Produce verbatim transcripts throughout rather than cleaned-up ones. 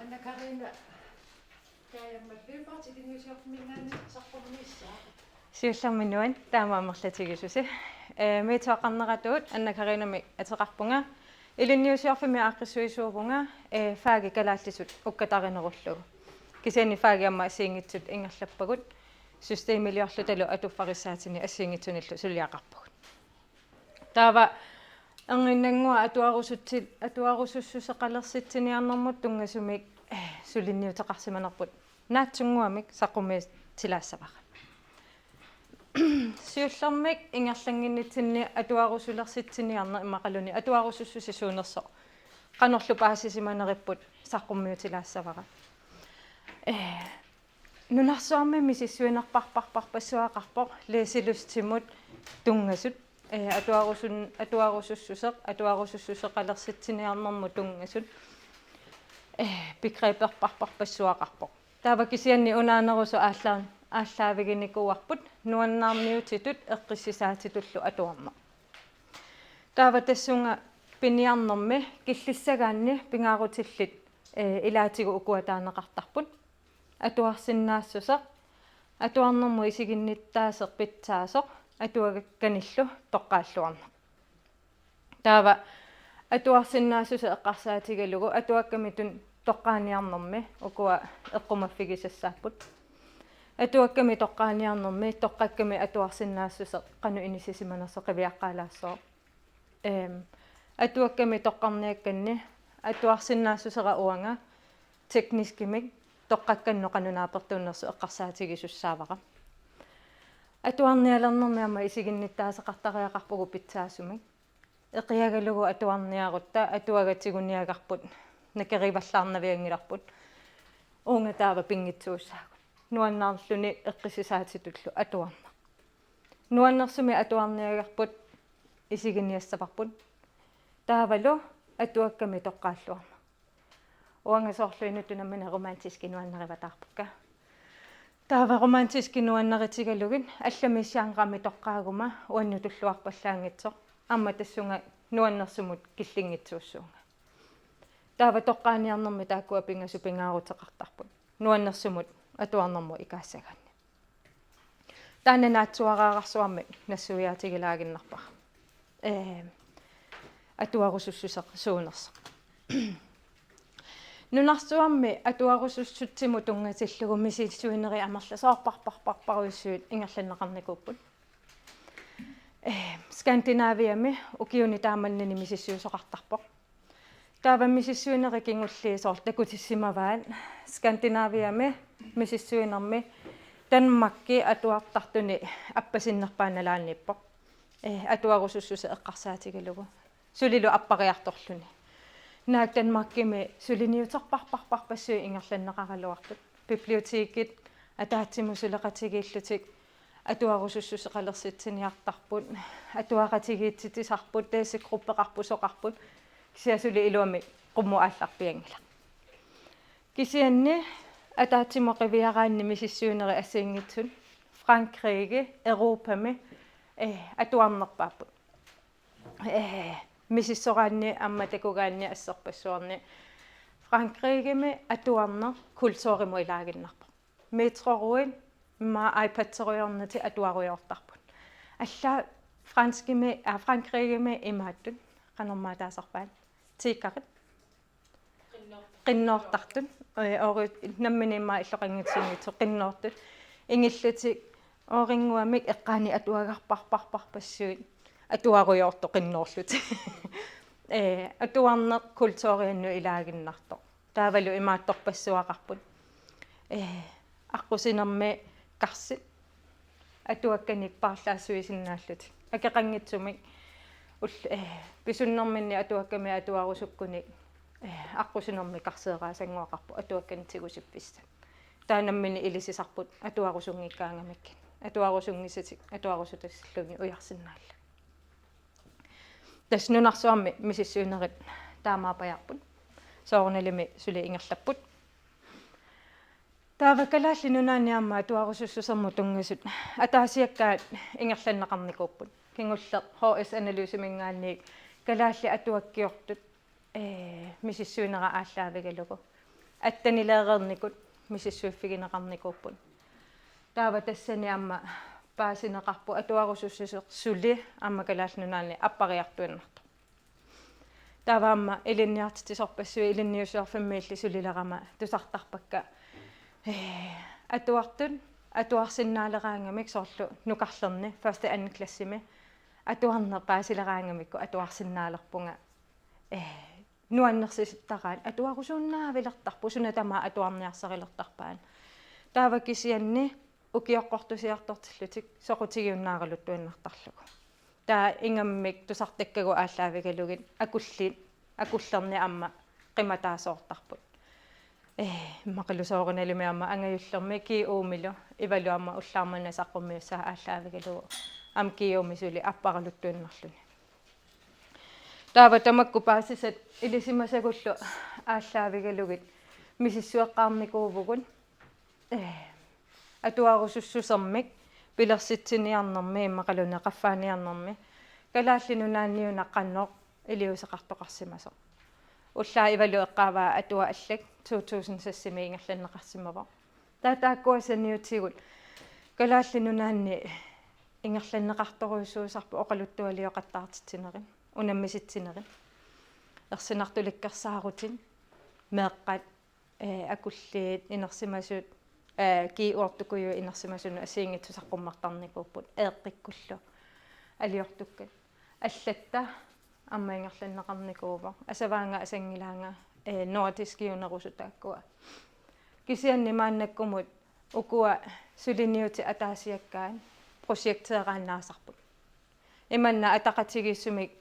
Anna Karina Kajamma Lyberth Ilinniusiornerminngaanniit saqqummiussaaq. Siullermik nuann taama amerlatigisusi. Ee, Miitsuaqqarneratuut Anna Karinamik ateqarpunga. Ilinniusiorfimmi aaqqissuisuuvunga, ee, fagit kalaallisut ukkatarinerullugu. Kisianni fagit aamma assigiinngitsut ingerlappagut. Systemiliorlutalu atuffarissaatinik assigiinngitsunillu suliaqarpugut. Taava erniinnannguaq atuarusutsi-, atuarusussuseqalersitsiniarnermut tunngasumik, eh, suliniuteqarsimanerput naatsunnguamik saqqummiutilaassavara. Siullermik ingerlannginnitsinni atuarusulersitsiniarneq immaqaluunniit atuarusussuseq suunersoq qanorlu paasisimaneripput saqqummiutilaassavara. Eh, Nunarsuarmi misissuinerparparparpassuaqarpoq læselystimut tunngasut, eh, atuarusun-, atuarusussuseq, atuarusussuseqalersitsiniarnermut tunngasut, eh, begreberparparpassuaqarpoq. Taava kisianni unaanerusoq aalla-, aallaaviginikuuarput nuannaarniutitut eqqissisaatitullu atuarneq. Taava tassunga piniarnermi killissagaanni pingaarutillit, eh, ilaatigut ukua taaneqartarput. Atuarsinnaassuseq, atuarnermut isiginnittaaseq pitsaasoq, atuakkanillu toqqaalluarneq. Taava atuarsinnaassuseq eqqarsaatigalugu atuakkamitut toqqaaniarnermi ukua eqqumaffigisassaapput. Atuakkami toqqaaniarnermi toqqakkami atuarsinnaassuseq qanoq inissisimanersoq qiviaqqaalaassooq. Ehm, atuakkami toqqarniakkanni atuarsinnaassusera uanga tekniskimik toqqakkannut qanoq naapertuunnersoq eqqarsaatigisussaavara. Atuarnialernermi aamma isiginnittaaseqartariaqarpugut pitsaasumik. Eqiagalugu atuarniarutta atuagaq tiguniagarput nakerivallaarnavianngilarput. Uunga taava pinngitsuussaagut. Nuannaarluni eqqissisaatitullu atuarneq. Nuannersumik atuarniagarput isiginiassavarput. Taavalu atuakkami toqqaalluarneq. Uanga soorlu inuttut nammineq romantiskit nuannarivataarpakka. Taava romantiskit nuannaritigalugit allami genremi toqqaaguma uannut tulluarpallaanngitsoq. Aamma tassunga nuannersumut killinngitsuussuunga. Taava toqqaaniarnermi taakkua pingasut pingaaruteqartarput. Nuannersumut atuarnermut ikaassagaanni. Taanna naatsuaraararsuarmik nassuiaatigilaaginnarpara. Ee, atuarusussuseq suunersoq. Nunarsuarmi atuarusussutsimut tunngatillugu misissuinerit amerlasoorparparparparujussuit ingerlanneqarnikuupput. Ee, Skandinaviami ukiuni taamannani misissuisoqartarpoq. Taava misissuinerit kingulliit soorlu takutissimavaat Skandinaviami misissuinermi Danmarki atuartartuni appasinnerpaaq nalaaniippoq. Ee, atuarusussuseq eqqarsaatigalugu. Sulilu appariartorluni. Naak Danmarkimi suliniuterparparparpassuit ingerlanneqaraluartut. Bibliotekit ataatsimut suleqatigiillutik atuarusussuseqalersitsiniartarput, atuaqatigiissitsisarput, læsegruppeqarput, soqarput, kisianni suli iluamik qummut aallarpianngilaq. Kisianni ataatsimut qiviaraanni misissuinerit assigiinngitsut Frankrigimi, Europami, eh, atuarnerpaapput. Eh, misissoraanni aamma takugaanni assorpassuarni Frankrigimi atuarneq kulturimut ilaaginnarpoq. Metroruit immaqa iPadserujoornatik atuarujoortarput. Allaat franskimi, aa, Frankrigimi imaattut, qanormaa taasarpaat, tiggerit. Qinnoortartut. Ee, oori-, nammineq immaqa illoqanngitsunngitsut qinnoortut. Ingillutik oorinnguamik eqqaani atuagarparparparpassuit atuarujoortut qinnoorlutik. Ee, atuarneq kulturiannut ilaaginnartoq. Taavalu imaattorpassuaqarput. Ee, aqqusinermi karsit. Atuakkanik paarlaassuisinnaallutik. Akeqanngitsumik ull-, eh, pisunnerminni atuakkami atuarusukkunik, eh, aqqusinermi karseeraasanngoqarpoq atuakkanik tigusiffissat. Taava nammineq ilisisarput atuarusunngikkaangamikkit. Atuarusunngisatik, atuarusutassalluunniit ujarsinnaallugit. Tassa nunarsuarmi misissuinerit taamaappajaarput. Soorunalimi suli ingerlapput. Taava Kalaallit Nunaanni aamma atuarusussusermut tunngasut ataasiakkaat ingerlanneqarnikuupput. Kingulleq H S Analyseminngaanniit kalaallit atuakkiortut, ee, misissuinera aallaavigalugu. attenileereernikut misissuiffigineqarnikuupput. Taava tassani aamma paasineqarpoq atuarusussuseq suli aamma Kalaallit Nunaanni appariartuinnartoq. Taava aamma ilinniartitsisorpassuit ilinniusiorfimmiilli sulilerama tusartarpakka, ee, atuartut atuarsinnaaleraangamik, soorlu nukarlerni første anden klassimi atuarneq paasileraangamikku atuarsinnaalerpunga, ee, nuannersisittaraat atuarusuinnaavilertarpoq, suna tamaat atuarniarsarilertarpaat. Taava kisianni ukioqqortusiartortillutik soqutigiunnaaraluttuinnartarlugu. Taava ingammik tusartakkagut aallaavigalugit akulliit, akullerni aamma qimataasoortarput. Ee, immaqalu soorunalimi aamma angajullermi G U-milu Ivalu aamma ullaaq manna saqqummiussaa aallaavigalugu aamma G U-mi suli apparaluttuinnarluni. Taava tamakku paasisat ilisimasagullu aallaavigalugit misissueqqaarnikuuvugut, ee, atuarusussusermik pilersitsiniarnermi immaqaluunniit qaffaaniarnermi Kalaallit Nunaanniuna qanoq iliuuseqartoqarsimasoq. Ullaaq Ivalu eqqaavaa Atuat Allat to tusind seksimi ingerlanneqarsimavoq. Taava taakkua saniatigut Kalaallit Nunaanni ingerlanneqartorujussuusarput oqaluttualioqattaartitsinerit, unammisitsinerit, ersinartulikkersaarutit, meeqqat, ee, akulliit inersimasut, ee, G U-rtukujuit inersimasunut assigiinngitsut saqqummertarnikuupput, eeqqikkullu aliortukkat. Allatta aamma ingerlanneqarnikuuvoq. Asavaanga asanngilaanga, ee, nordiskiunerusoq taakkua. Kisianni maannakkumut ukua suliniutit ataasiakkaat projekteeraannaasarput. Imanna ataqatigiissumik,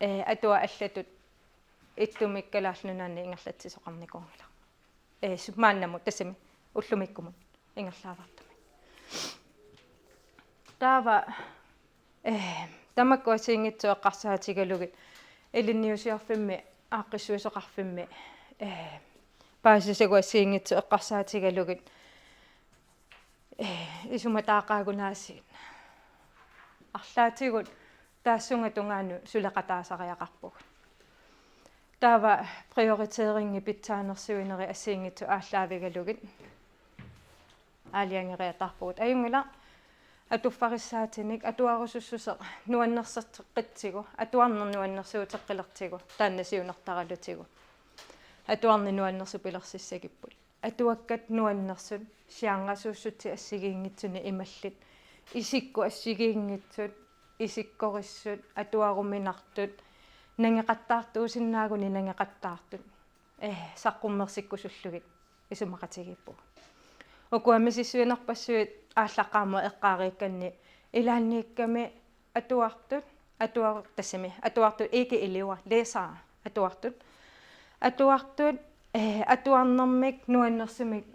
ee, Atuat Allatut ittumik Kalaallit Nunaanni ingerlatsisoqarnikuunngilaq. Ee, su-, maannamut tassami ullumikkumut ingerlaavartumik. Taava, ee, tamakku assigiinngitsut eqqarsaatigalugit ilinniusiorfimmi aaqqissuisoqarfimmi, ee, paasisagut assigiinngitsut eqqarsaatigalugit, ee, isumataaqaagut aasiit. Arlaatigut taassunga tungaanut suleqataasariaqarpugut. Taava prioriteringi pitsaanersiuinerit assigiinngitsut aallaavigalugit aalajangeriataarpugut. Ajunngilaq, atuffarissaatinik atuarusussuseq nuannerseqqitsigu, atuarneq nuannersuuteqqilertigu, taanna siunertaralutigu. Atuarneq nuannersoq pilersissagipput. Atuakkat nuannersut, siaangasuussutsit assigiinngitsunik imallit, isikkut assigiinngitsut, isikkorissut, atuaruminartut, nangeqattaartuusinnaagunik nangeqattaartut, ee, saqqummersikkusullugit isumaqatigiippugut. Ukua misissuinerpassuit aallaqqaammut eqqaariikkanni ilaanniikkami atuartut, atuar-, tassami, atuartut, ikke elever, læsere, atuartut. Atuartut, ee, atuarnermik nuannersumik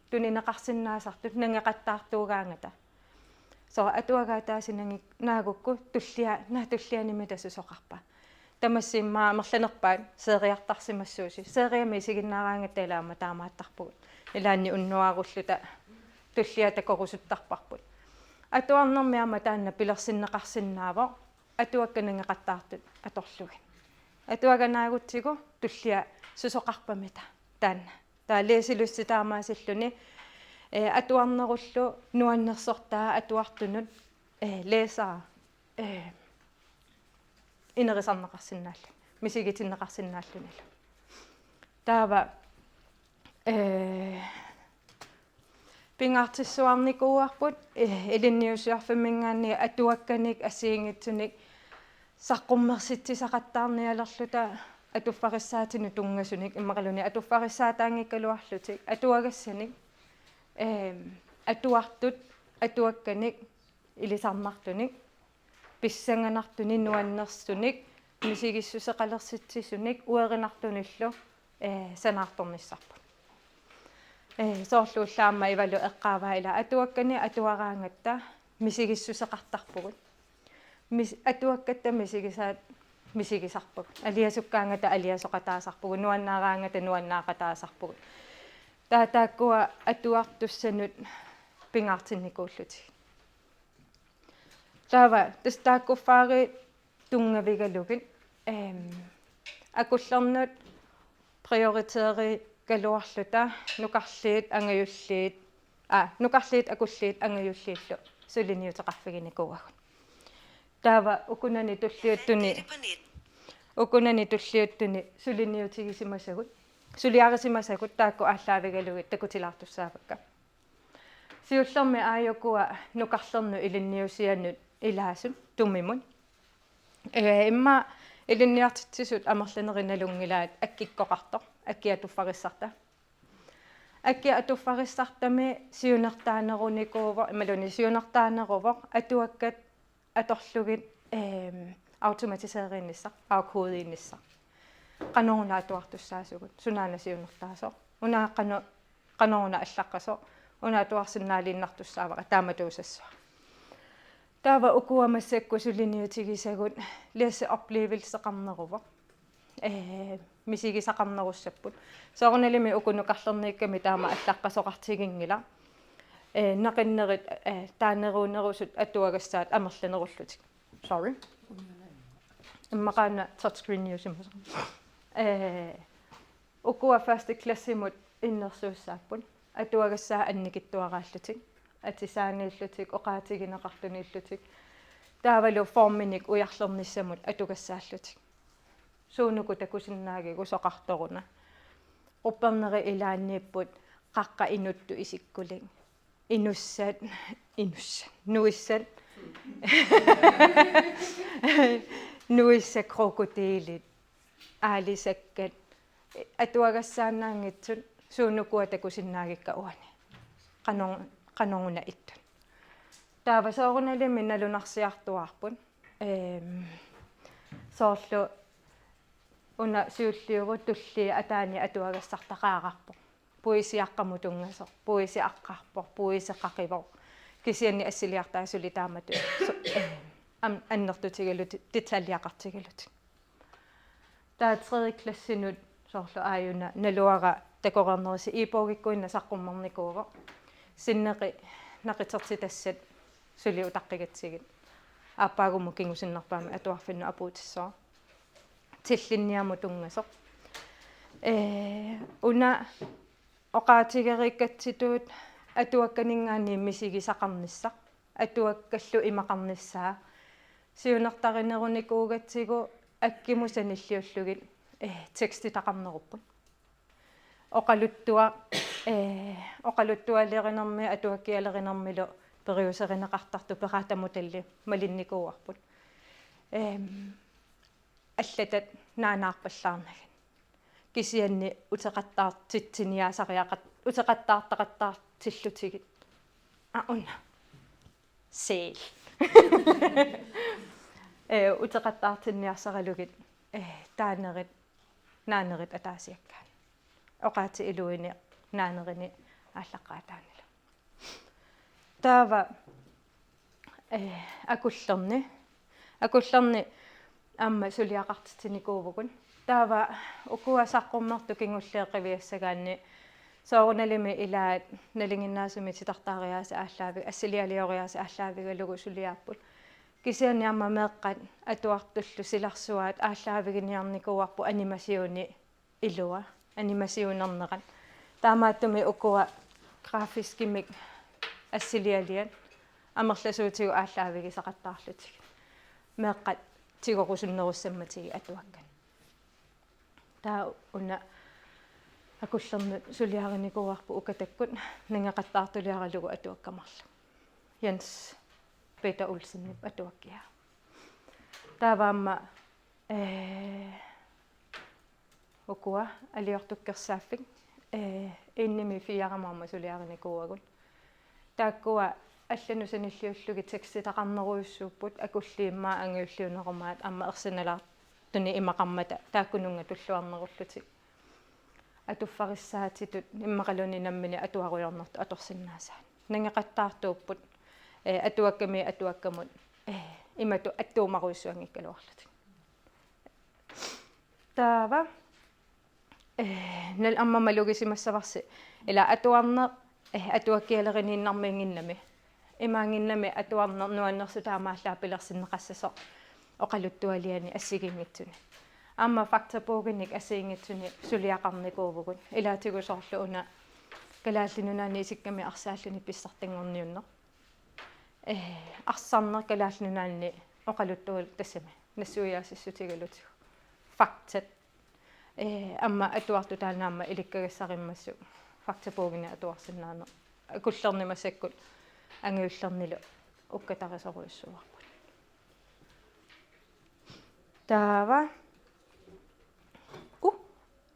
tunineqarsinnaasartut nangeqattaartuugaangata. Soorlu atuagaat ataaseq nangi-, naagukku tullia-, naak tullianimita susoqarpa. Tamassi immaqa amerlanerpaat seeriartarsimassuusi. Seeriami isiginnaaraangatta ilaa aamma taamaattarpugut. Ilaanni unnuarulluta tulliat takorusuttarparput. Atuarnermi aamma taanna pilersinneqarsinnaavoq atuakkat nangeqattaartut atorlugit. Atuagaq naagutsigu tullia susoqarpamita taanna. Taava læselyst taamaasilluni, ee, atuarnerullu nuannersortaa atuartunut, ee, læsere, ee, inerisarneqarsinnaalluni, misigitinneqarsinnaallunilu. Taava, ee, pingaartissuarnikuuarput, ee, ilinniusiorfimminngaanniit atuakkanik assigiinngitsunik saqqummersitsisaqattaarnialerluta atuffarissaatinut tunngasunik, immaqaluunniit atuffarissaataanngikkaluarlutik, atuagassanik, ee, atuartut atuakkanik ilisarnartunik, pissanganartunik, nuannersunik, misigissuseqalersitsisunik, uerinartunillu, ee, sanaartornissarput. Ee, soorlu ullaaq aamma Ivalu eqqaavaa ilaa atuakkanik atuaraangatta misigissuseqartarpugut. Mis-, atuakkatta misigisaat misigisarpagut. Aliasukkaangata aliasoqataasarpugut, nuannaaraangata nuannaaqataasarpugut. Taava taakkua atuartussanut pingaartinnikuullutigit. Taava tassa taakku fagit tunngavigalugit, ehm, akullernut prioriteri suliniuteqarfiginikuugaluarluta nukarliit angajulliit, aa, nukarliit akulliit angajulliillu suliniuteqarfiginikuuagut. Taava ukunani tulliuttuni, ukunani tulliuttuni suliniutigisimasagut, suliarisimasagut taakku aallaavigalugit takutilaartussaavakka. Siullermik aajukua nukarlernut ilinniusianut ilaasut tumimut. Ee, immaqa ilinniartitsisut amerlanerit nalunngilaat akkikkoqartoq, akki atuffarissarta. Akki atuffarissartami siunertaanerunikuuvoq, imaluunniit siunertaaneruvoq atuakkat atorlugit, ehm, automatiseeriinnissaq, afkodiinnissaq. Qanoruna atuartussaasugut, sunaana siunertaasoq. Una qano-, qanoruna allaqqasoq, una atuarsinnaaliinnartussaavara, taamatuusassaaq. Taava ukua massakkut suliniutigisagut læseoplevelseqarneruvoq. Ee, misigisaqarnerussapput. Soorunalimi uku nukarlerniikkamik taama allaqqasoqartiginngilaq. Ee, naqinnerit, ee, taanerunerusut atuagassaat amerlanerullutik. Sorry. Immaqaana touchscreeniusimasoq. Ee, ukua første klassimut innersuussaapput. Atuagassaat annikitsuaraallutik. Atisaaniillutik, oqaatigineqartuniillutik. Taavalu forminik ujarlernissamut atugassaallutik. Suunuku takusinnaagigit soqartoruna. Quppernerit ilaanniipput qaqqat inuttut isikkulik. Inussat, inussat, nuissat. Nuissat, krokodilit, aalisakkat. Atuagassaannaanngitsut suunukua takusinnaagikka uani. Qanoruna, qanoruna ittut. Taava soorunalimi nalunarsiartuaarput. Ehm, soorlu una siulliuvoq tulliani ataani atuagassartaqaarpoq. Puisi aqqamut tunngasoq, puisi aqqarpoq, puisi qaqivoq. Kisianni assiliartaa suli taamatut. So-, ehm, am-, annertutigalutik, detaljeqartigalutik. Taava tredje klassinut soorlu aajuna naluara takoreernerisa e-bogikkuinnaq saqqummernikuuvoq. Sinneqi naqitertitassat suli utaqqigatsigit. Aappaagumu kingusinnerpaamik atuarfinnut apuutissooq. Tillinniamut tunngasoq. Ee, una oqaatigereerikkatsitut atuakkaninngaanniit misigisaqarnissaq. Atuakkallu imaqarnissaa. Siunertarinerunikuugatsigu akkimut sanilliullugit, eh, tekstitaqarnerupput. Oqaluttuaq, eh, oqaluttualerinermi atuakkialerinermilu periuserineqartartut peraatamutalli malinnikuuarput. Ehm, allatat naanaarpallaarnagit. Kisianni uteqattaartitsiniaasariaqat-, uteqattaartaqattaartillutigit. Aa, una. Seel. Eh, uteqattaartinniarsaralugit, eh, taanerit, naanerit ataasiakkaat. Oqaatsit iluini naanerini aallaqqaataanilu. Taava, eh, akullerni. Akullerni aamma suliaqartitsinikuuvugut. Taava ukua saqqummertut kingulliit qiviassagaanni soorunalimi ilaat nalinginnaasumik titartaariaasat aallaavi-, assilialioriaasat aallaavigalugu suliaapput. Kisianni aamma meeqqat atuartullu silarsuaat aallaaviginiarnikuuarput animationi ilua, animationernerat. Taamaattumik ukua grafiskimik assilialiat amerlasuutigut aallaavigisaqattaarlutigit. Meeqqat tigorusunnerussammatigit atuakkat. Taava una akullernut suliarinikuuarput ukatakkut nangeqattaartuliaralugu atuakka marluk. Jens Peter Olsenip atuakkiaa. Taava aamma, eh, ukua aliortukkersaaffik, eh, enimiit firemut aamma suliarinikuuagut. Taakkua allanut sanilliullugit tekstitaqarnerujussuupput, akulliit immaqa angajulliunerumaat aamma ersinalaartunik imaqarmata taakkununnga tulluarnerullutik. Atuffarissaatitut immaqaluunniit nammineq atuarujoornertut atorsinnaasaat. Nangeqattaartuupput, eh, atuakkamiit atuakkamut, eh, imatut attuumarujussuanngikkaluarlutik. Taava, eh, nal-, aamma malugisimassavarsi. Ila atuarneq, eh, atuakkialeriniinnarmiinnginnami. Imaanngimmat atuarneq nuannersut taamaallaat pilersinneqassasoq oqaluttualiani assigiinngitsuni. Aamma faktaboginik assigiinngitsunik suliaqarnikuuvugut. Ilaatigut soorlu una Kalaallit Nunaanni isikkamik arsaalluni pissartanngorniunneq. Eh, arsarneq Kalaallit Nunaanni oqaluttuat tassami nassuiaasissutigalutigu. Faktat. Eh, aamma atuartut taanna aamma ilikkagassarimmata faktaboginik atuarsinnaaneq. Akullerni massakkut angajullernilu ukkatarisorujussuuarput. Taava. U.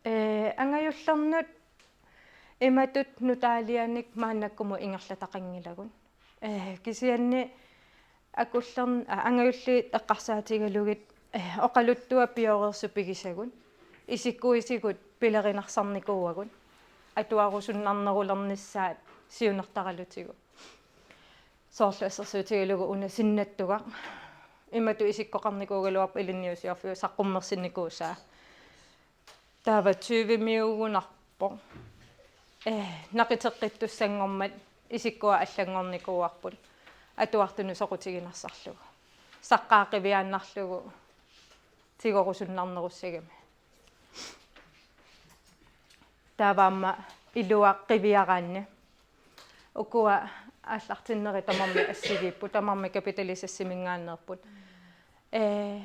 Eh, angajullernut imatut nutaalianik maannakkumut ingerlataqanngilagut. Eh, kisianni akullern-, a, angajulliit eqqarsaatigalugit, eh, oqaluttuat pioreersut pigisagut. Isikkuisigut pilerinarsaarnikuuagut. Atuarusunnarnerulernissaat siunertaralutigu. Soorlu assersuutigalugu una sinnattugaq. Imatut isikkoqarnikuugaluarpoq ilinniusiorfiup saqqummersinnikuusaa. Taava tyvemiugunarpoq. Eh, naqiteqqittussanngormat isikkua allanngornikuuarput. Atuartunut soqutiginarsarlugu. Saqqaaq qiviaannarlugu tigorusunnarnerussagami. Taava aamma iluaq qiviaraanni. Ukua aallartinnerit tamarmik assigiipput, tamarmik kapitalisassiminngaanneerput. Eh,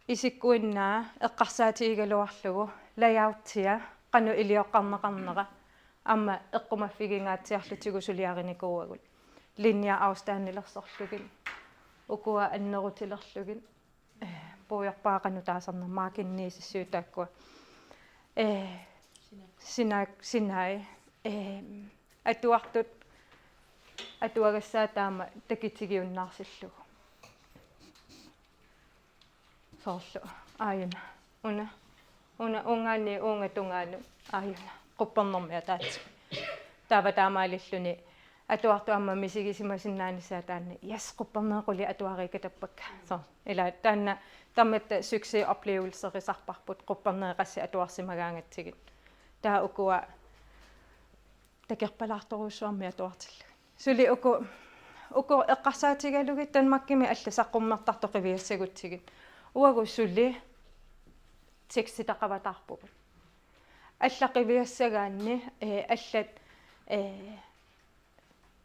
isikkuinnaa eqqarsaatigigaluarlugu layoutia qanoq ilioqqarneqarnera aamma eqqumaffigingaatsiarlutigu suliarinikuuagut. Linjer afstandilersorlugit, ukua annerutilerlugit. Eh, puigorpara qanoq taasarnersoq, marginiisissuit taakkua. Eh, sina-, sinai. Eh, atuartut atuagassaat taama takitigiunnaarsillugu. Soorlu. Aajuna. Una. Una uungaanniit uunga tungaanut. Aajuna. Quppernermik ataatsip. Taava taamaalilluni atuartut aamma misigisimasinnaanissaat taanna, yes, qupperneq qulit atuariikatappakka. Soorlu. Ila taanna tamatta succesoplevelsisarparput qupperneq qassit atuarsimagaangatsigit. Taava ukua takorpalaartorujussuarmik atuartillugit. Suli uku, uku eqqarsaatigalugit Danmarkimi allat saqqummertartut qiviassagutsigit. Uagut suli tekstitaqavataarpugut. Allat qiviassagaanni, eh, allat, eh,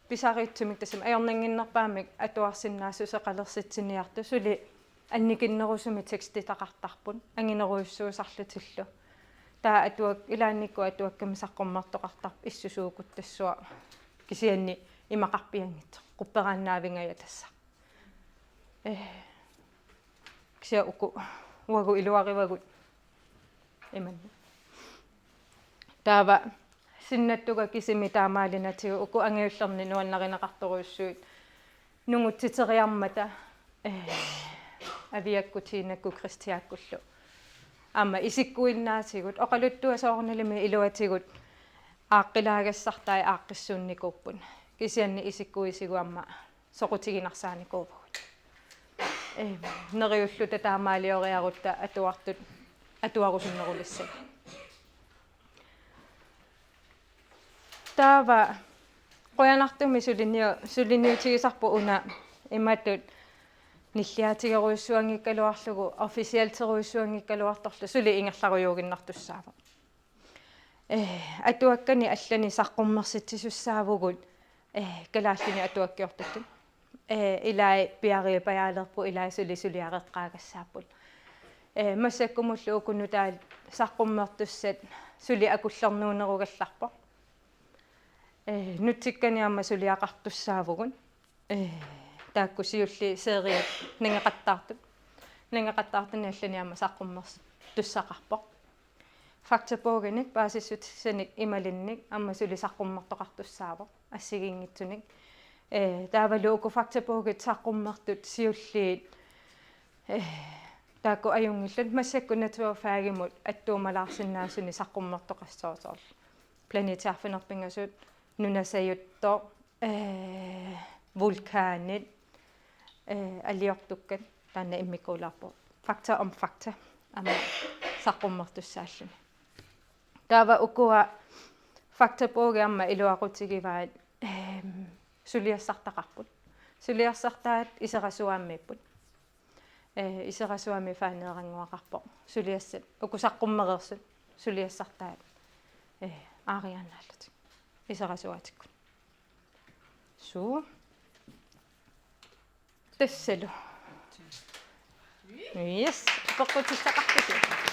pisariitsumik tassami ajornannginnerpaamik atuarsinnaassuseqalersitsiniartut suli annikinnerusumik tekstitaqartarput anginerujussuusarlutillu. Taava atuak-, ilaannikkut atuakkamik saqqummertoqartarput issusuukuttassuaq kisianni imaqarpianngitsoq qupperaannaavingajattaaq. Eh, kisianni uku, uagut iluarivagut. Imanna. Taava sinnattugaq kisimi taamaalinatsigu uku angajullerni nuannarineqartorujussuit nungutsiteriarmata, eh, Aviakkut, Tiinakkut, Kristiakkullu. Aamma isikkuinnaasigut, oqaluttuat soorunalimi iluatigut aaqqilaagassartai aaqqissuunnikuupput. Kisianni isikkuisigut aamma soqutiginarsaanikuuvugut. Eh, neriulluta taamaalioriarutta atuartut atuarusunnerulissagit. Taava qujanartumik suliniu-, suliniutigisarput una imatut nilliatigerujussuanngikkaluarlugu, officialterujussuanngikkaluartorlu suli ingerlarujuuginnartussaavoq. Eh, atuakkani allani saqqummersitsisussaavugut, eh, kalaallinik atuakkiortutut. Eh, ilai piariipajaalerput, ilai suli suliareqqaagassaapput. Eh, massakkumullu uku nutaat saqqummertussat suli akullernuunerugallarpoq. Eh, nutsikkani aamma suliaqartussaavugut. Eh, taakku siulliit seriat nangeqattaartut. Nangeqattaartuni allani aamma saqqummertussaqarpoq. Faktaboginik paasissutissanik imalinnik aamma suli saqqummertoqartussaavoq assigiinngitsunik. Eh, taavalu uku faktabogit saqqummertut siulliit, eh, taakku ajunngillat massakkut naturfagimut attuumalaarsinnaasunik saqqummertoqassooq soorlu planetærfineq-pingasut, nunasajuttoq, eh, vulkanit, eh, aliortukkat, taanna immikkuulaarpoq. Fakta om fakta, aamma saqqummertussaalluni. Taava ukua faktabogit aamma iluaqutigivaat, ehm, suliassartaqarput. Suliassartaat iserasuaammiipput. Ee, Iserasuami faneerannguaqarpoq. Suliassat, uku saqqummereersut, suliassartaat, ee, aariaannaallutik. Iserasuaatikkut. Suu. Tassalu. Yes, peqqutissaqarpusi.